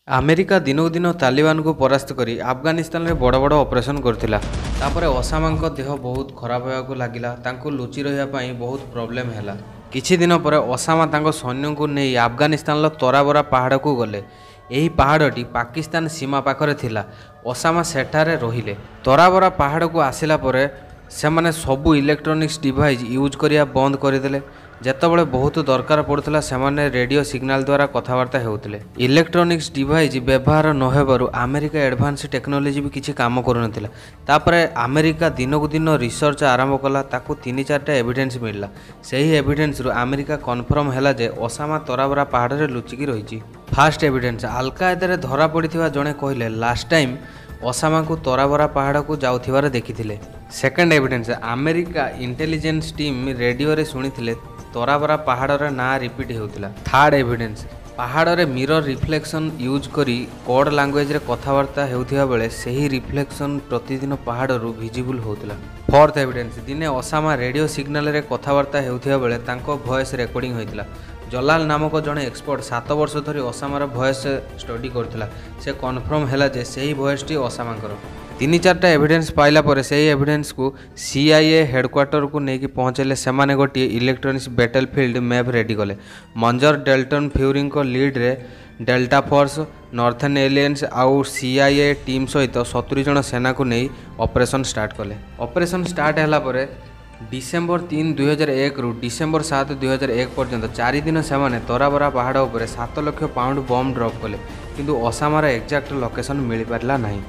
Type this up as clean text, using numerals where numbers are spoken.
America ଦିନକୁ ଦିନ ତାଲିବାନକୁ ପରାସ୍ତ କରି ଆଫଗାନିସ୍ତାନରେ ବଡ଼ ବଡ଼ ଅପରେସନ୍ କରୁଥିଲା। ତାପରେ ଓସାମାଙ୍କ ଦେହ ବହୁତ ଖରାପ ହେବାକୁ ଲାଗିଲା। ତାଙ୍କୁ ଲୁଚି ରହିବା ପାଇଁ ବହୁତ ପ୍ରୋବ୍ଲେମ୍ ହେଲା। କିଛି ଦିନ ପରେ ଓସାମା ତାଙ୍କ ସୈନ୍ୟଙ୍କୁ ନେଇ ଆଫଗାନିସ୍ତାନର ତରାବରା ପାହାଡ଼କୁ ଗଲେ। ଏହି ପାହାଡ଼ଟି ପାକିସ୍ତାନ ସୀମା ପାଖରେ ଥିଲା। ଓସାମା ସେଠାରେ ରହିଲେ। ତରାବରା ପାହାଡ଼କୁ ଆସିଲା ପରେ ସେମାନେ ସବୁ ଇଲେକ୍ଟ୍ରୋନିକ୍ସ ଡିଭାଇସ୍ ୟୁଜ୍ କରିବା ବନ୍ଦ କରିଦେଲେ। ଯେତେବେଳେ ବହୁତ ଦରକାର ପଡ଼ୁଥିଲା, ସେମାନେ ରେଡ଼ିଓ ସିଗ୍ନାଲ ଦ୍ୱାରା କଥାବାର୍ତ୍ତା ହେଉଥିଲେ। ଇଲେକ୍ଟ୍ରୋନିକ୍ସ ଡିଭାଇସ୍ ବ୍ୟବହାର ନ ହେବାରୁ ଆମେରିକା ଆଡ଼ଭାନ୍ସ ଟେକ୍ନୋଲୋଜି ବି କିଛି କାମ କରୁନଥିଲା। ତାପରେ ଆମେରିକା ଦିନକୁ ଦିନ ରିସର୍ଚ୍ଚ ଆରମ୍ଭ କଲା। ତାକୁ ତିନି ଚାରିଟା ଏଭିଡେନ୍ସ ମିଳିଲା। ସେହି ଏଭିଡେନ୍ସରୁ ଆମେରିକା କନଫର୍ମ ହେଲା ଯେ ଓସାମା ତରାବରା ପାହାଡ଼ରେ ଲୁଚିକି ରହିଛି। ଫାର୍ଷ୍ଟ ଏଭିଡେନ୍ସ, ଆଲକାଏଦାରେ ଧରା ପଡ଼ିଥିବା ଜଣେ କହିଲେ ଲାଷ୍ଟ ଟାଇମ୍ ଓସାମାକୁ ତରାବରା ପାହାଡ଼କୁ ଯାଉଥିବାର ଦେଖିଥିଲେ। Second evidence, America intelligence team ରେଡ଼ିଓରେ ଶୁଣିଥିଲେ ତରାବରା ପାହାଡ଼ର ନାଁ ରିପିଟ୍ ହେଉଥିଲା। ଥାର୍ଡ଼ ଏଭିଡେନ୍ସ, ପାହାଡ଼ରେ ମିରର ରିଫ୍ଲେକ୍ସନ୍ ୟୁଜ୍ କରି କୋଡ୍ ଲାଙ୍ଗୁଏଜରେ କଥାବାର୍ତ୍ତା ହେଉଥିବା ବେଳେ ସେହି ରିଫ୍ଲେକ୍ସନ୍ ପ୍ରତିଦିନ ପାହାଡ଼ରୁ ଭିଜିବୁଲ୍ ହେଉଥିଲା। ଫୋର୍ଥ ଏଭିଡେନ୍ସ, ଦିନେ ଓସାମା ରେଡ଼ିଓ ସିଗ୍ନାଲରେ କଥାବାର୍ତ୍ତା ହେଉଥିବା ବେଳେ ତାଙ୍କ ଭଏସ୍ ରେକର୍ଡ଼ିଂ ହୋଇଥିଲା। ଜଲାଲ ନାମକ ଜଣେ ଏକ୍ସପର୍ଟ 7 ବର୍ଷ ଧରି ଓସାମାର ଭଏସ୍ ଷ୍ଟଡି କରୁଥିଲା। ସେ କନଫର୍ମ ହେଲା ଯେ ସେହି ଭଏସ୍ଟି ଓସାମାଙ୍କର। ତିନି ଚାରିଟା ଏଭିଡେନ୍ସ ପାଇଲା ପରେ ସେହି ଏଭିଡେନ୍ସକୁ ସିଆଇଏ ହେଡ଼କ୍ୱାର୍ଟରକୁ ନେଇକି ପହଞ୍ଚାଇଲେ। ସେମାନେ ଗୋଟିଏ electronics battle field map ready କଲେ। ମେଜର ଡେଲ୍ଟନ୍ ଫ୍ୟୁରିଙ୍କ ଲିଡ୍ରେ ଡେଲ୍ଟା ଫୋର୍ସ, ନର୍ଥର୍ନ ଆଲାଏନ୍ସ ଆଉ ସିଆଇଏ ଟିମ୍ ସହିତ 70 ଜଣ ସେନାକୁ ନେଇ ଅପରେସନ୍ ଷ୍ଟାର୍ଟ କଲେ। ଅପରେସନ୍ ଷ୍ଟାର୍ଟ ହେଲା ପରେ ଡିସେମ୍ବର 3, 2001ରୁ ଡିସେମ୍ବର 7, 2001 ପର୍ଯ୍ୟନ୍ତ 4 ଦିନ ସେମାନେ ତରାବରା ପାହାଡ଼ ଉପରେ 7 ଲକ୍ଷ ପାଉଣ୍ଡ ବମ୍ ଡ୍ରପ୍ କଲେ। କିନ୍ତୁ ଓସାମାର ଏକ୍ଜାକ୍ଟ ଲୋକେସନ୍ ମିଳିପାରିଲା ନାହିଁ।